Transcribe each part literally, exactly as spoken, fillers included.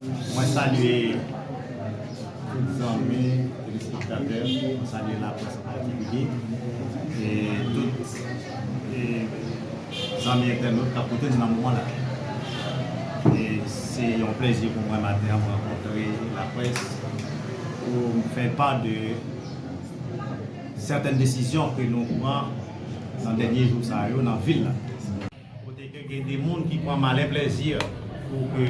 Mwen salye tout zanmi telespektatè, mwen salye laprès an patikilye, e tout e zanmi entènot k ap koute n nan moman la. E se yon plezi pou mwen maten an mwen rankontre laprès pou m fè pa de sètèn desizyon ke nou pran nan dènye jou sa yo nan vil la. Kote ke gen de moun ki pran malen plezi pou ke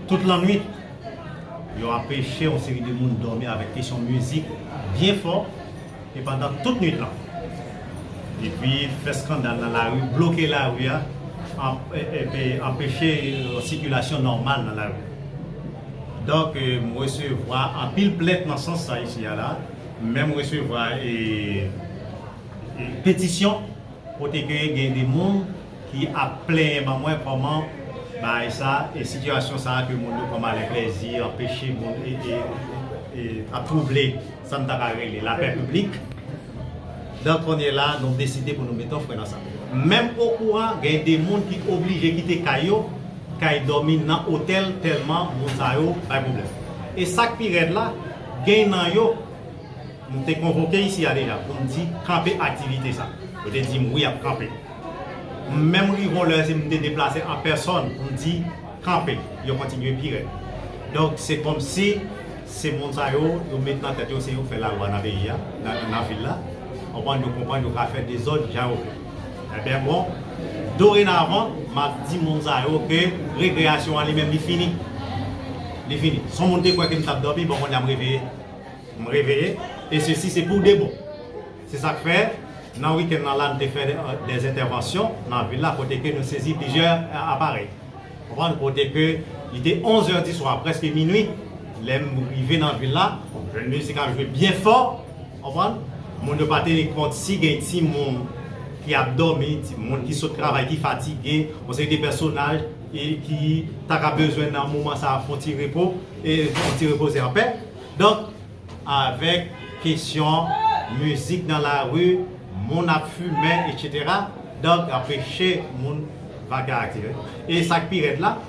tout lannwit yo anpeche yon seri de moun dòmi avèk kesyon mizik byen fò e pandan tout nwit lan. Epi fè eskandal nan lari, bloke lari a, anpeche sikilasyon nòmal nan lari. Donk, m resevwa anpil plent nan sans sa isi a la. M menm resevwa e, e petisyon kote ke gen de moun ki ap plenyen ban mwen kòman bagay sa e sitiyasyon sa ke moun yo pran malen plezi, anpeche moun e, e, e ap twouble sa m ta ka rele lapè piblik. Donk kounye la, nou deside pou nou mete yon fren nan sa. Menm okouran, gen de moun ki oblije kite kay yo, kay dòmi nan otèl tèlman moun sa yo bay pwoblèm. E sa k pi rèd la, gen nan yo, m te konvoke isi a deja pou m di kanpe aktivite sa. Yo te di m wi, y ap kanpe. M menm rive yon lè, se m te deplase an pèsòn pou m di kanpe, yo kontinye pi rèd. Donk, se kòmsi se moun sa yo, yo met nan tèt yo, se yo k fè lalwa nan peyi a, nan, nan vil la. Konprann, yo konprann, yo ka fè dezòd jan yo vle. Ebyen, bon, dorenavan, m ap di moun sa yo ke rekreyasyon an li menm, li fini. Li fini. Si yon moun te kwè ke m t ap dòmi, bon, kounye a m reveye. M reveye. E sesi, se pou de bon. Se sa k fè, nan wikenn nan la, nou te fè de, de entèvansyon nan vil la, kote ke nou sezi plizyè, e, aparèy. Konprann? Kote ke li te onz è di swa, prèske minui, lè m rive nan vil la, jwenn mizik ap jwe byen fò, konprann? Moun yo pa teni kont si gen timoun ki ap dòmi, timoun ki sot travay, ki fatige, yon seri de pèsonaj e ki ta ka bezwen nan moman sa a fè yon ti repo, e fè yon ti repoze anpè. Donk, avèk kesyon mizik nan lari, moun ap fimen, etsetera. Donk, anpeche moun vake aktive. E sa k pi rèd la,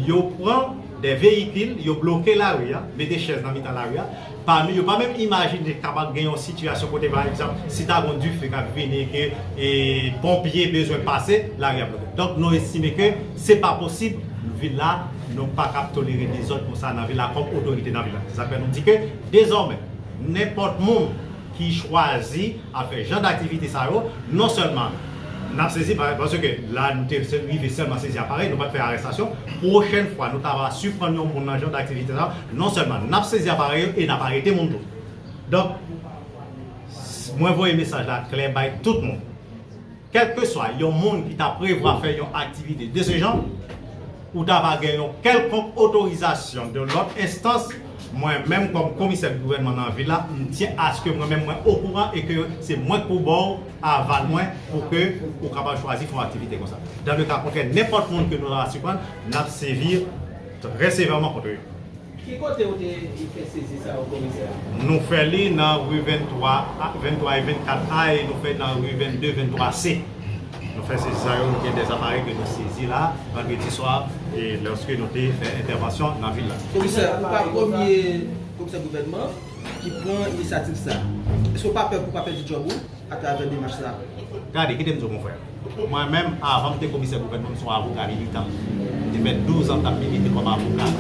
yo pran de veyikil, yo bloke lari a, mete chèz nan mitan lari a. Pami yo pa menm imajine kapab gen yon sitiyasyon kote, pa egzanp, si ta gen yon dife k ap vini, ke e, ponpye bezwen pase, lari a bloke. Donk, nou estime ke se pa posib, vil la, nou pa kab tolere dezòd konsa nan vil la kòm otorite nan vil la. Se sa k fè nou di ke, dezòmè, nenpòt moun ki chwazi ap fè jan d aktivite sa yo, non sèlman n ap sezi, pa- paske la nou te sè- rive sèlman sezi aparèy, nou pa t fè arèstasyon. Pwochèn fwa nou ta va siprann yon moun nan jan d aktivite sa yo, non sèlman n ap sezi aparèy yo e n ap arete moun tou. Donk, s- mwen voye mesaj la klè bay tout moun. Kèlkeswa yon moun ki ta prevwa fè yon aktivite de se jan, ou ta va gen yon kèlkonk otorizasyon de lòt enstans, mwen menm kòm komisè gouvènman nan vil la, m tyen aske mwen menm mwen okouran e ke se mwen k pou ba w aval mwen pou ke ou kapab chwazi fè yon aktivite konsa. Dans le cas contraire, nenpòt moun ke nou ta va siprann, n ap sèvi trè sevèman kont yo. Ki kote ou te fè sezi sa yo, komisè? Nou fè li nan ri venntwa, a, venntwa e vennkat A e nou fè nan ri vennde, venntwa C. Nou fè sezi sa yo, nou gen de aparèy ke nou sezi la, vandredi swa, e lòske nou te fè entèvansyon nan vil la. Komisè, ou pa premye komisè gouvènman ki pran inisyativ sa. Èske w pa pè pou w pa pèdi djòb ou? Atravè demach sa. Gade, kite m di w, mon frè. Mwen menm, avan m te komisè gouvènman, m se yon avoka militan. M te fè douz an m t ap milite kòm avoka.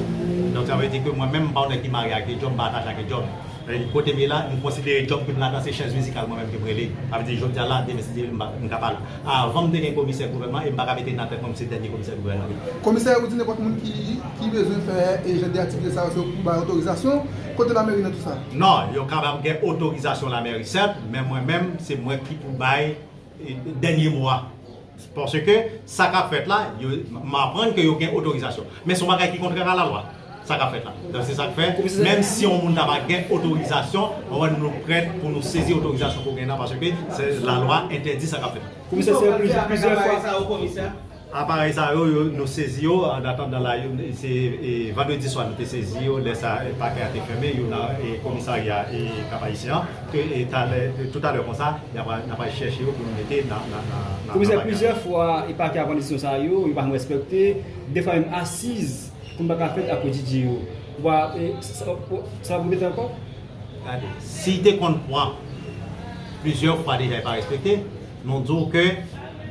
Donk, sa vle di ke mwen menm, m pa yon nèg ki mare ak de djòb, m pa atache ak de djòb. E kote m ye la, m konsidere djòb ke m ladan, se chèz mizikal mwen menm ke m rele. Sa vle di, jodi a la, demen, si Dye vle, m pa- m ka pa la. Avan m te gen komisè gouvènman, e m pa ka mete nan tèt mwen, m se dènye komisè gouvènman. Komisè, ou di nenpòt moun ki, ki bezwen fè e jan de aktivite sa yo, se yo pou bay otorizasyon. Kote lameri nan tout sa? Non, yo kapab gen otorizasyon lameri, sèt, men mwen menm, se mwen ki pou bay e, dènye mo a. Paske sa k ap fèt la, yo, m aprann ke yo gen otorizasyon. Men se yon bagay ki kontrè a lalwa, sa k ap fèt la. Donk, se sa k fè, menm si yon moun ta pa gen otorizasyon, mwen, nou prèt pou nou sezi otorizasyon pou gen nan, paske se lalwa entèdi sa k ap fèt la. Komisè, se plizyè, plizyè fwa. Aparèy sa yo, yo, nou sezi yo, an atandan la, yo, se, e, vandredi swa, nou te sezi yo, lè sa, e, pakè a te fèmen, yo nan, e, komisarya, e, Kap Ayisyen an, ke, e, talè, e, toutalè konsa, y ap, n ap al chèche yo pou nou mete nan, nan, nan, nan, komisè, nan pakè a. Plizyè fwa, e, pakè a pran desizyon sa yo, yo pa janm respekte, defwa menm asiz Moun pa ka fèt apre DJ yo. Ou pa, e, sa, sa, sa ap repete ankò? Gade, si te konn pran plizyè fwa deja e pa respekte, nou di w ke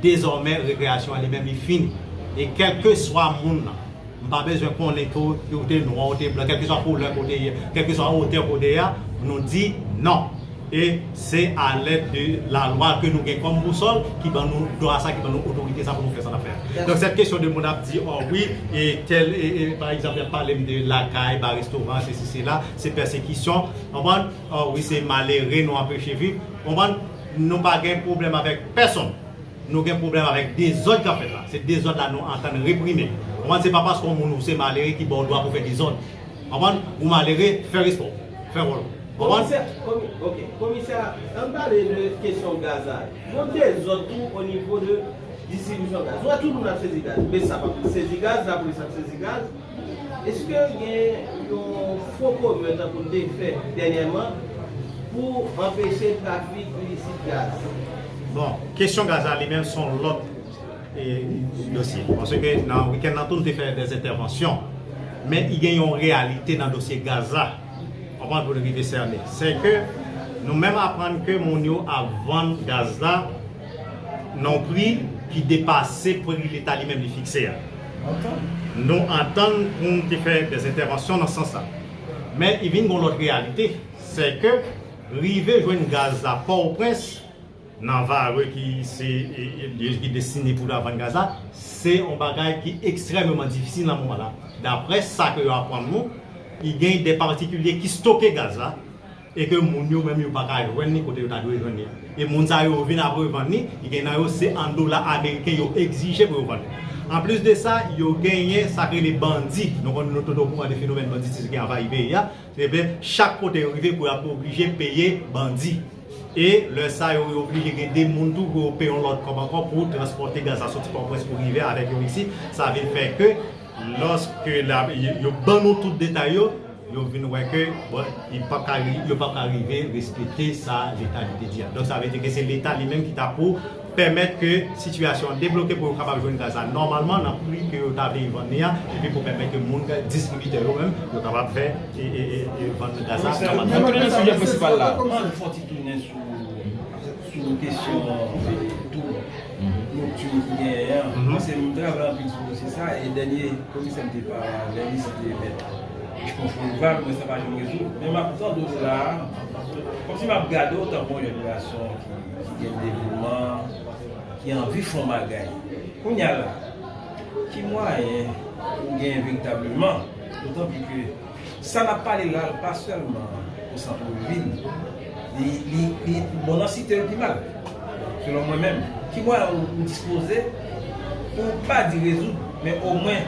dezòmè rekreyasyon an li menm li fini. E kèlkeswa moun nan, m pa bezwen konnen ke w te nwa, w te blan, kèlkeswa koulè ke w te ye, kèlkeswa otè ke w te ye a, nou di non. E se alèd de lalwa ke nou gen kòm bousòl ki ban nou dwa sa, ki ban nou otorite sa pou nou fè sa n ap fè a. Donk, sèt kesyon de moun ap di, oh wi, e tèl, e, e, pa egzanp, y ap pale m de lakay, ba restoran, sesi, sela, se pèsekisyon, konprann? Oh wi, se malere, nou anpeche viv, konprann? Nou pa gen pwoblèm avèk pèsonn. Nou gen pwoblèm avèk dezòd k ap fèt la. Se dezòd la nou antann reprime. Konprann? Se pa paske yon moun ou se malere ki ba w dwa pou fè dezòd. Konprann? Ou malere, fè respè w. Fè wòl ou. Konprann? Komisè, komi, ok, komisè, ann pale de kesyon gaz la. Gon dezòd tou o nivo de distribisyon gaz. Ou wè tout moun ap sezi gaz. Besap ap sezi gaz, lapolis ap sezi gaz. Èske gen yon fo komè tankou n te fè dènyèman pou anpeche trafik ilisit gaz? Bon, kesyon gaz la li menm se yon lòt e, dosye. Paske nan wikenn nan tou, nou te fè dè entèvansyon. Men, i gen yon reyalite nan dosye gaz la. Konprann, pou nou rive sène. Se ke nou menm aprann ke moun yo ap vann gaz la nan yon pri ki depase pri Leta li menm li fikse a. Nou antann pou nou te fè dè entèvansyon nan sans sa. Men, i vin gen yon lòt reyalite, se ke rive jwenn gaz la Pòtoprens, nan Varreux ki se, e, e, ki destine pou ta vann gaz la, se yon bagay ki ekstrèmeman difisil nan moman la. Daprè sa ke yo aprann nou, i gen de patikilye ki stoke gaz la, e ke moun yo menm yo pa ka jwenn li kote yo ta dwe jwenn li a. E moun sa yo vin ap revann li, i gen nan yo se an dola ameriken yo egzije pou yo vann li. Anplis de sa, yo genyen sa k rele bandi. Nou konnen nou tout okouran de fenomèn banditis ki anvayi peyi a. Ebyen, chak kote yo rive pou y ap oblije peye bandi. E lè sa yo, yo oblije gen de moun tou pou yo peye yon lòt kòb ankò pou transpòte gaz la soti Pòtoprens pou rive avèk yo isi. Sa vin fè ke lòske la, yo, yo ban nou tout detay yo, yo vin wè ke, bon, yo p ap ka ri-, yo p ap ka rive respekte sa Leta li te di a. Donk, sa vle di ke se Leta li menm ki ta pou pèmèt ke sitiyasyon an debloke pou yo kapab jwenn gaz la nòmalman nan pri ke yo ta vle vann li a, epi pou pèmèt ke moun, distribitè yo menm, yo kapab fè e, e, e, e vann gaz la nòmalman. Ann tounen nan sijè prensipal la. Ann fè yon ti tounen sou, sou kesyon, e, tou noktin ki genyen an. Paske m travay anpil sou dosye sa, e dènye komisè m te pale avè li, se te mèt Richemond Forival, men sa pa janm rezoud. Men m ap tande w la, kòmsi m ap gade w tankou yon jèn gason ki, ki gen devouman, ki anvi fè yon bagay. Kounye a la, ki mwayen ou genyen veritableman, dotan pli ke sa n ap pale la, l pa sèlman o santvil, li, li, li, bon, nan site l pi mal, selon mwen menm. Ki mwayen ou, ou dispoze pou pa di rezoud, men omwen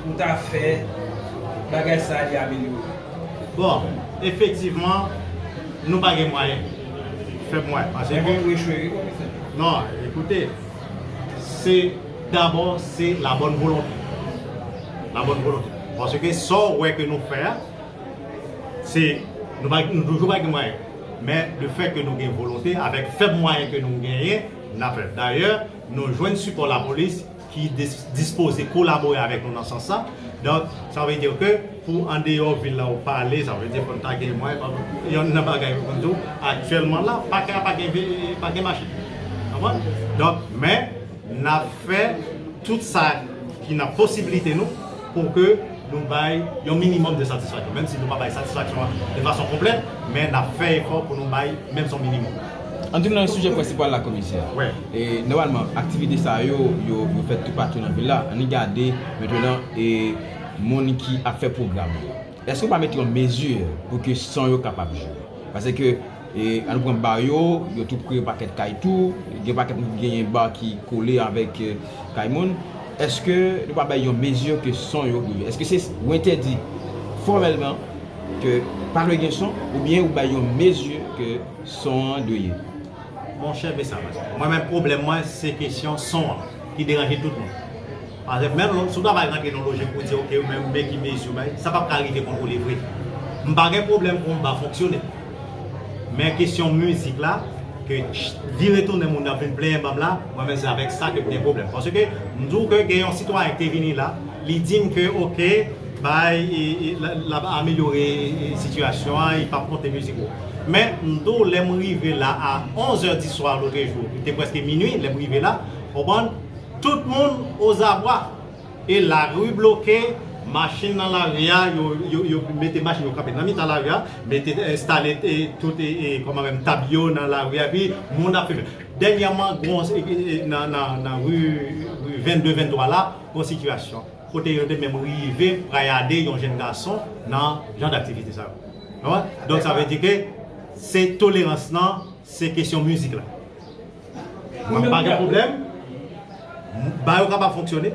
pou ta fè bagay sa li amelyore? Bon, efektivman, nou pa gen mwayen. Fèb mwayen. Paske... Men bon, nou echwe, wi, komisè. Non, ekoute, se, dabò, se la bonne volonté. La bonne volonté. Paske sa w wè ke nou fè a, se, nou pa, nou toujou pa gen mwayen. Men, le fèt ke nou gen volonte, avèk fèb mwayen ke nou genyen, n ap fè. Dayè, nou jwenn sipò lapolis ki dis-, dispoze kolabore avèk nou nan sans sa. Donk, sa vle di ke pou andeyò vil la ou pale, sa vle di fò n ta gen mwayen, pa, yonn nan bagay pou n di w, aktyèlman la, pa ka, pa gen ve-, pa gen machin. Konprann? Donk, men, n ap fè tout sa ki nan posibilite nou pou ke nou bay yon minimòm de satisfaksyon. Menm si nou pa bay satisfaksyon an de fason konplèt, men n ap fè efò pou nou bay menm si yon minimòm. Ann tounen nan sijè prensipal la, komisè. Wi. E, nòmalman, aktivite sa yo, yo, yo fèt toupatou nan vil la. Ann gade, mentenan, e, moun ki ap fè pwogram yo. Èske w pa mete yon mezi pou ke son yo kapab jwe? Paske, e, ann pran ba yo, yo tou pre pakèt kay tou, gen pakèt moun ki genyen ba ki kole avèk, e, kay moun. Èske nou pa bay yon mezi ke son yo dwe ye? Èske se, ou entèdi fòmèlman ke pa dwe gen son, oubyen ou bay yon mezi ke son an dwe ye? Monchè, mesye, mwen menm pwoblèm mwen, se kesyon son an ki deranje tout moun. Paske menm lè, si w ta bay rantre nan lojik pou di, oke, men, men ki mezi w bay, sa p ap ka rive kontwole vre. M pa gen pwoblèm pou yon ba fonksyone. Men kesyon mizik la, Ke vire tounen moun nan vin plenyen ban m la, mwen menm se avèk sa ke m gen pwoblèm. Paske m di w ke gen yon sitwayen ki te vini la, li di m ke oke, bay, e, e, l, l ap amelyore, e, sitiyasyon an, li p ap monte mizik ou. Men m di w, lè m rive la a onz è di swa lòt jou, li te prèske minui, lè m rive la, konprann, tout moun ozabwa. E lari bloke, machin nan lari a, yo, yo, yo mete machin yo kanpe nan mitan lari a, mete, enstale, e, tout, e, e, kòman menm, tab yo nan lari a, epi moun ap fimen. Dènyèman, gon, e, e, e, nan, nan, nan ri, ri vennde, venntwa la, gon sitiyasyon. Kote yo te menm rive prayade yon jèn gason nan jan daktivite sa yo. Ou konprann? Donk, sa vle di ke se tolerans lan, se kesyon mizik la. Mwen pa gen pwoblèm. Ba yo kapab fonksyone.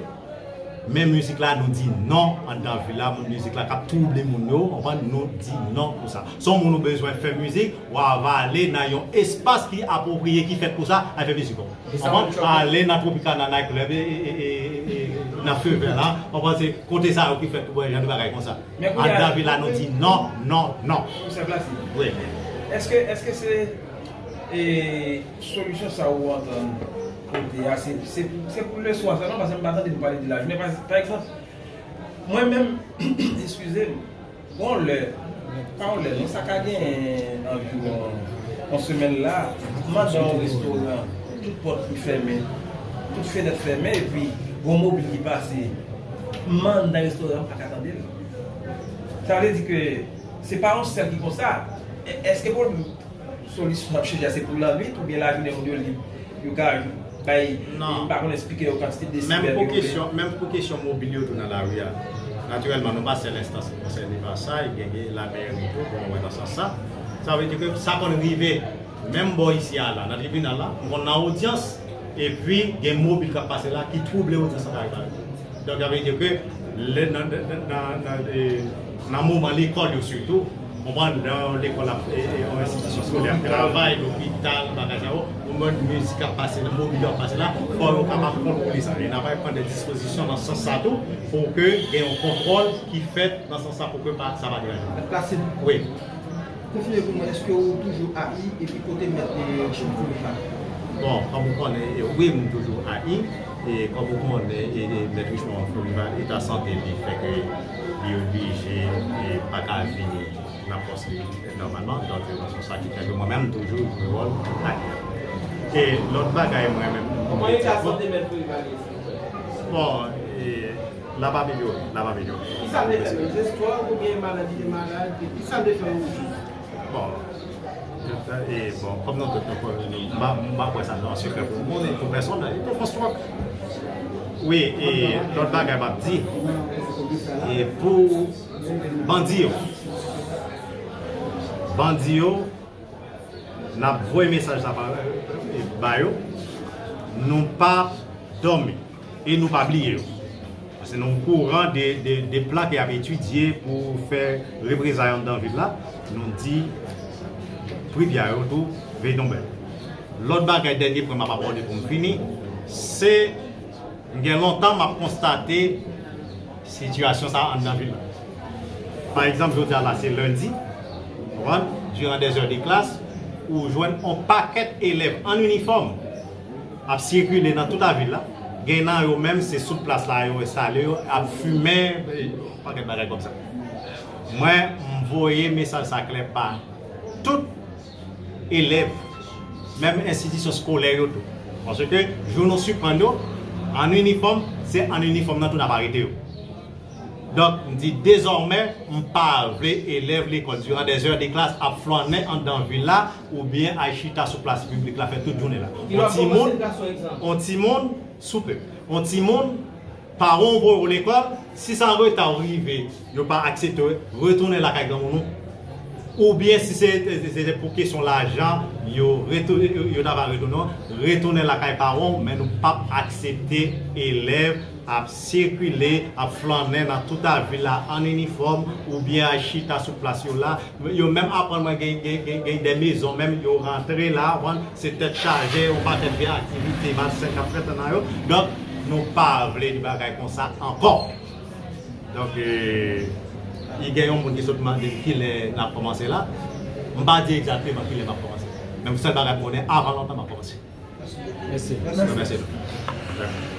Men mizik la, nou di non anndan vil la, moun mizik la k ap twouble moun yo, konprann, nou di non pou sa. Se yon moun ou bezwen fè mizik, w a va ale nan yon espas ki apwopriye, ki fèt pou sa, al fè mizik ou. Konprann? Ale nan Tropicana Night Club, e, e, e, e, e, nan Feu Vert la, konprann, se kote sa yo ki fèt pou jan de bagay konsa. Anndan vil la, nou di non, non, non. Wi. Èske, èske se, e, solisyon sa ou antann pote a, se, se, se pou leswa sèlman, paske m pa tande nou pale de lajounen. Pa, pa egzanp, mwen menm, eskize m, gon lè, pa yon lè, non, sa ka gen anviwon yon semèn la, m antre nan yon restoran, tout pòt ki fèmen, tout fenèt fèmen, epi gon mobil ki pase, m anndan restoran, m pa ka tande l. Sa vle di ke se pa yon sèl ki konsa. È-, èske pwoblèm solisyon n ap chèche a se pou lannwit oubyen lajounen moun yo lib? Yo ka bay, m pa konnen, espike yo kantite desibèl yo konnen. Menm pou kesyon mobil yo tou nan lari a. Natirèlman, nou pa sèl enstans ki konsène pa sa, gen, gen lamèri tou, bon, wè nan sans sa. Sa vle di ke sa konn rive, menm bò isi a la, nan tribinal la, m konn nan odyans, epi gen mobil k ap pase la ki twouble odyans lan karèman. Donk, sa vle di ke lè, nan, nan, nan, nan, e, nan moman lekòl yo sitou, konprann, lè yon lekòl ap, e, e, yon enstitisyon eskolè ap travay, lopital, bagay sa yo, moman mizik ap pase la, mobil yo ap pase la, fò yo kapab kontwole sa. E n ap pran de dispozisyon nan sans sa tou, pou ke gen yon kontwòl ki fèt nan sans sa, pou ke pa, sa pa deranje. Wi. Konfime pou mwen, èske ou toujou A I epi kote mèt de Richmond Florival? Bon, kòm ou konnen, e, wi, m toujou A I, e kòm ou konnen, e, e, mèt Richmond Florival, eta sante li fè ke li oblije, e, pa ka vini nan pòs li nòmalman, donk, e, se sa ki fè ke mwen menm, m toujou jwe wòl A I. E lòt bagay, mwen menm, kòman eta sante mèt Florival ye, silvouplè? Bon, e, L ap amelyore, l ap amelyore. Kisa l te fè menm? Zestwa oubyen maladi de malad? Kisa l te fè oujou? Bon, e, bon, kòm nou tout nou konnen, nou, m pa, m pa kwè sa nan sekrè pou moun, pou pèsonn, li te fè yon stròk. Wi, e lòt bagay m ap di, e pou bandi yo, bandi yo, n ap voye mesaj sa pa, e, ba yo. Nou p ap dòmi e nou pa bliye yo. Paske nou okouran de, de, de plan ke y ap etidye pou fè reprezay anndan vil la. Nou di tripya yo tou, veye tonbe. Lòt bagay, dènye pwen m ap abòde pou m fini, se M gen lontan m ap konstate sitiyasyon sa a anndan vil la. Pa egzanp, jodi a la, se lendi, w konprann, diran dèzè de klas, ou jwenn on pakèt elèv an inifòm ap sikile nan tout lavil la. Gen nan yo menm, se sou plas la yo enstale yo, ap fimen, on pakèt bagay kòmsa. Mwen, m voye mesaj sa klè pa tout elèv, menm enstitisyon eskolè yo tou. Paske jou nou siprann yo, an inifòm, se an inifòm nan tou n ap arete yo. Donk, m di dezòmè, m pa vle elèv lekòl diran dèzè de klas ap flannen anndan vil la, oubyen al chita sou plas piblik la, fè tout jounen la. On timoun, on timoun, souple, on timoun, paran w voye w lekòl, si se an reta w rive, yo pa aksepte w, retounen lakay granmoun ou. Oubyen si se, se, se pou kesyon lajan, yo retou-, yo, yo ta va retounen w, retounen lakay paran w, men nou p ap aksepte elèv ap sikile, ap flannen nan tout lavil la an inifòm, oubyen al chita sou plas yo la. Yo menm aprann mwen gen, gen, gen, gen de mezon, menm yo rantre la, w konprann, se tèt chaje, yon pakèt vye aktivite malsen k ap fèt nan yo. Donk, nou pa vle di bagay konsa ankò. Donk, e, i gen yon moun ki sot mande m kilè n ap kòmanse la. M pa di egzakteman kilè m ap kòmanse. Men sèl bagay m konnen, avan lontan m ap kòmanse. Mèsi. Mèsi nou.